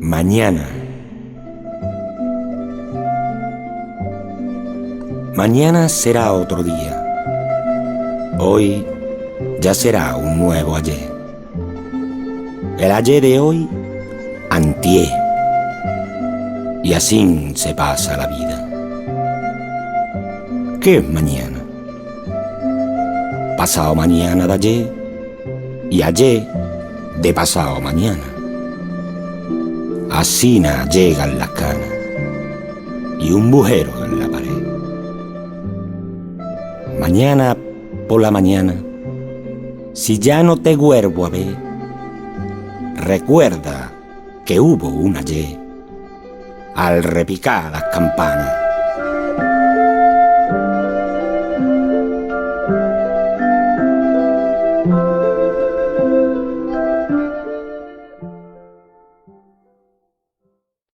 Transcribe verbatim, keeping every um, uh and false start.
Mañana. Mañana será otro día. Hoy ya será un nuevo ayer. El ayer de hoy, antier. Y asín se pasa la vida. ¿Qué es mañana? Pasado mañana de ayer y ayer de pasado mañana. Asina llegan las canas y un bujero en la pared. Mañana por la mañana, si ya no te vuelvo a ver, recuerda que hubo un ayer al repicar las campanas.